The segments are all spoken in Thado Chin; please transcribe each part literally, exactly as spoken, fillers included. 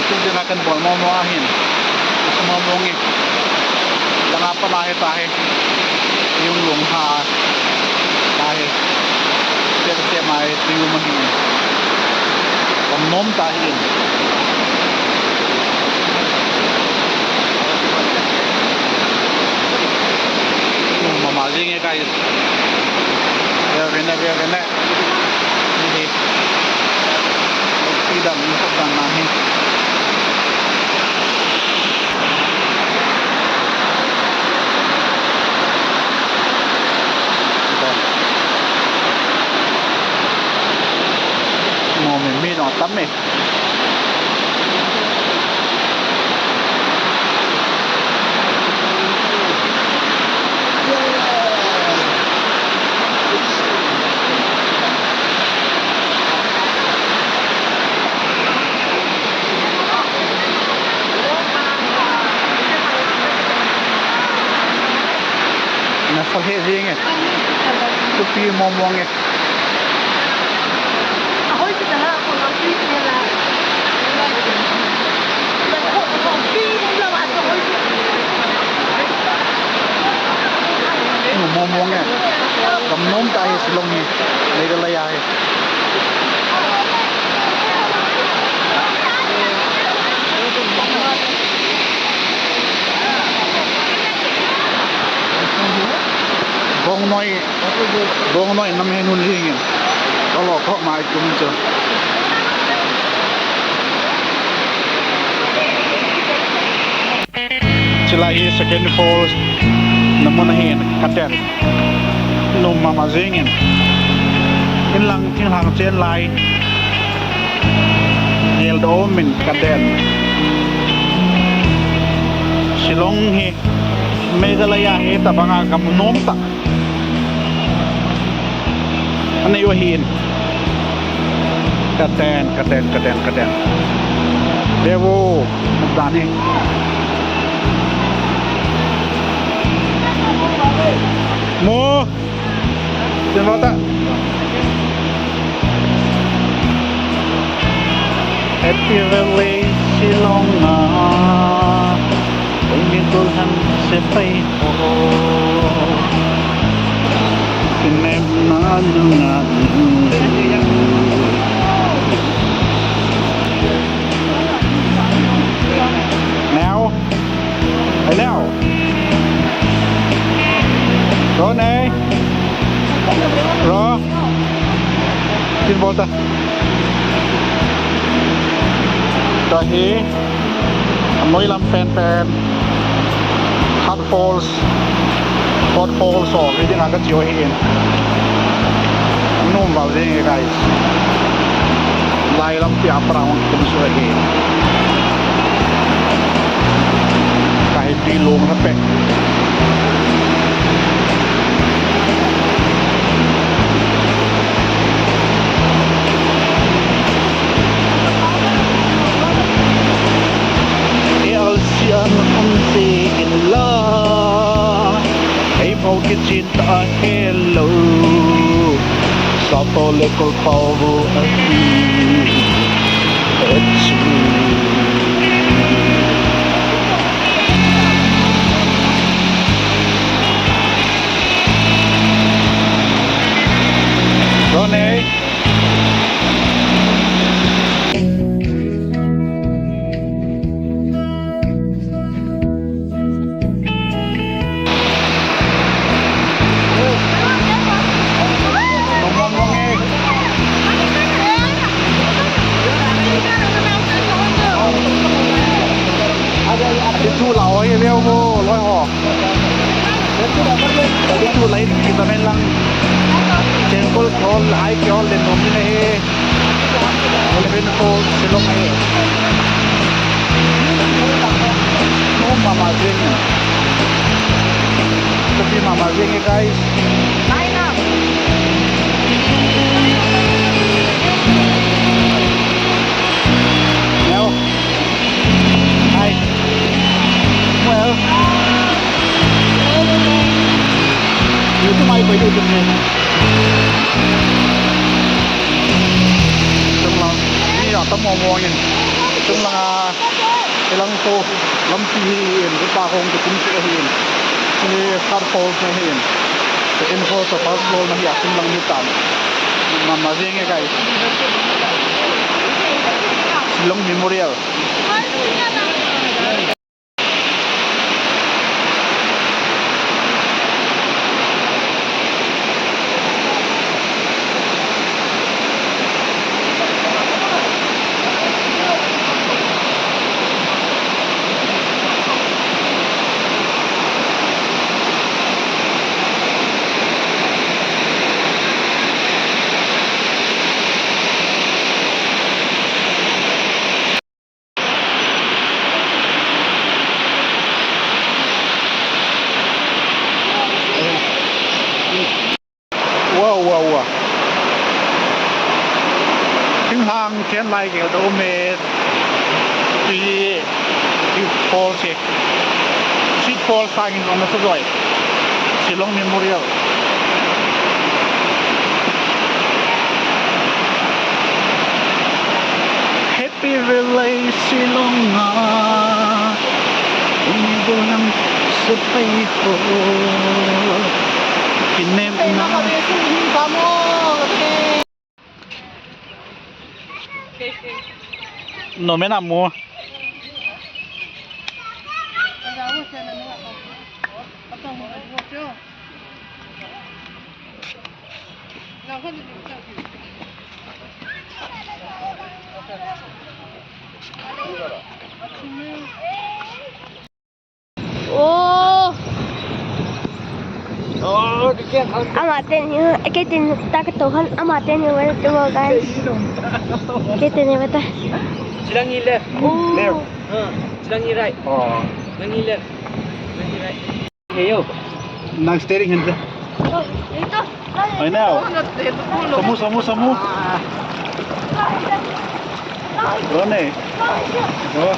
Tun tia kan bol mo mo ahin. Mo mo nge. Langa pa na he ta he. Yung lung ha. Ta he. Tia tia mai tu yung mahi. Kom nom ta hin. Mama jing e guys. Veve ne, veve ne. Hi hi. Pi dang, pi dang na hi. Mo mi mi dong tam e. Na sa he jing e. Tupi mo mo nge. Mo mo nge. Kom nom ta hi Shillong hi. Meghalaya hi. Bong noi, bong noi nam he nun hi nge. Kalo kho mai tum chu. Chilai hi second falls na mun ahin ka den. Nom mama jing in. In lang thinglhang chen lai. Gel do min ka den. Shillong hi Meghalaya hi tabanga gam nom ta. Anei u ahin. Ka den, ka den, ka den, ka den. Devo, dan hi. Mo. Din mo ta. Happy Valley Shillong a. Umi kul han se pai ho. Kinem na nunga. Now. Hello. Ro nei. Ro. Tin bol ta. Tahi. Noi lam pen pen. Hot Falls. Hot Falls so. Reading aga chiu hi in. Nom val jing e guys. Lai lampi a parang kum su ahi. Ka hi pi lung ha pe. E al si an an se in la. Ei mo kitchen ta hello. Sato le kol pau bu a ti. Achu. Ronei. Ti thu lau hi leo mo, loi ho. Ti thu lai ti ta men lang. Chengkol kihol, ai kihol le nom ni hi. Eleven Falls Shillong ahi. Nom mama jing e. Tupi mama jing e, guys. Bye now. Now. Hi. Well. YouTube mai ko YouTube ni. Tum lo. Ni ya tam mo mo ngin. Chunglang a, ilang to, lampi hi in, upa hong kitum chu ahi in. Chule third floor chu ahi in. Second floor to first floor na hi a chunglang hi tam. Mama jeng e guys. Shillong Memorial. Wow, wow, wow. Thinglhang khen lai gel da um e. Tui, tui fall se. Sweet fall sang in ong na sa joi. Shillong Memorial. Happy Valley Shillong a, umi go nang sepai ho. Kinem na. No me na mo. Oh. Oh, the game. Ama ten hi, kei ten ta ka to han, ama ten hi, well, to go, guys. Kei ten hi, bata. Chilang hi left. Oh. Left. Huh. Chilang hi right. Oh. Nang hi left. Nang hi right. Hey, yo. Nang steering hin. Oh, ito. I know. Samu, samu, samu. Rone. Ro.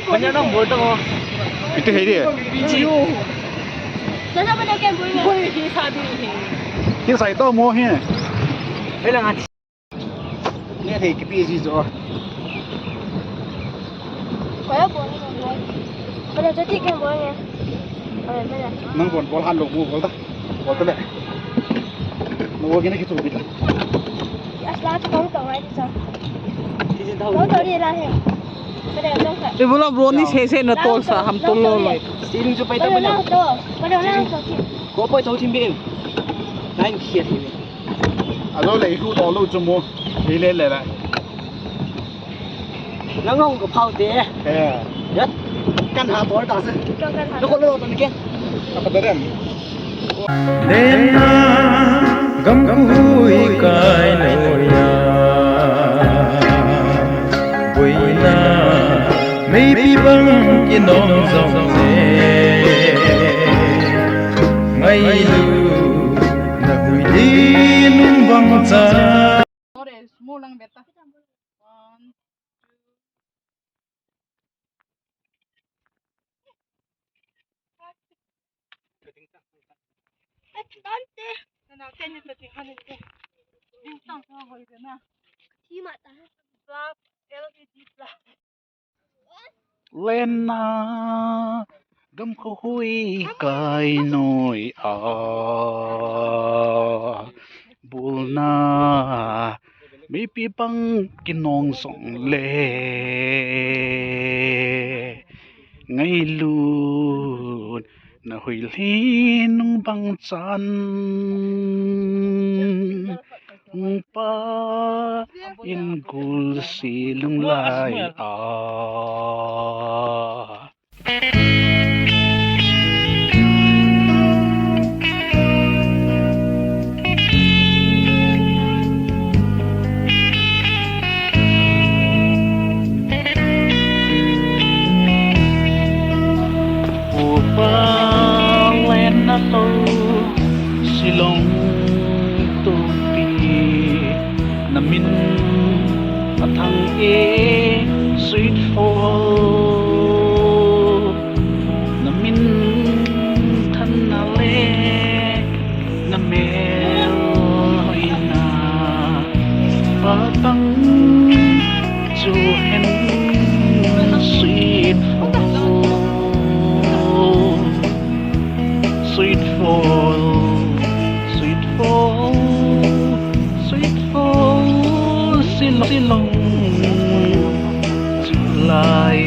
Kanya nang bol tang o. Ito hei dia. Biji. Koi hi sa di hi. Hi sa ito mo hi. Kailangan. Nge thei kipe ji jo. Koi a bol ni bol. Koi a jati ke bol nge. Koi a bol. Nang bol bol han lo mo bol ta. Bol ta le. No wo ke ne ki tu bi ta. Asla chu kong to ngai ti cha. Kong to ni la he. Koi a jong ka. Ibu la bro ni se se na to sa ham to lo lo. Steering chu pai ta ba na. Koi a nang to. Ko pai to thim bi. Nine khia thim. Alo le, ihu to lo chu mo. Ile le la. Nang hong ko phau te. Eh. Ya. Kan ha bol ta se. Lo ko lo to ni ke. Apa derem? Lenna gam hui kai no ya. Boina meipi bang kinong jong le. Ngailu na hui di nung bang cha. Ore, small lang beta. One, two. Eh, tante. Na, na, teni sa ting hanin te. Ding tang sa hoi de na. Ti ma ta. Black, L E D black. Lenna gam ko hui kai noi a. Bulna meipi bang kinong jong le. Ngailun na hui le nung bang chan. Pa in gul si lung lai a. Upa Lenna to Shillong to pi na min a thang e sweet fall. po, sweet po, silong, silong. Chulai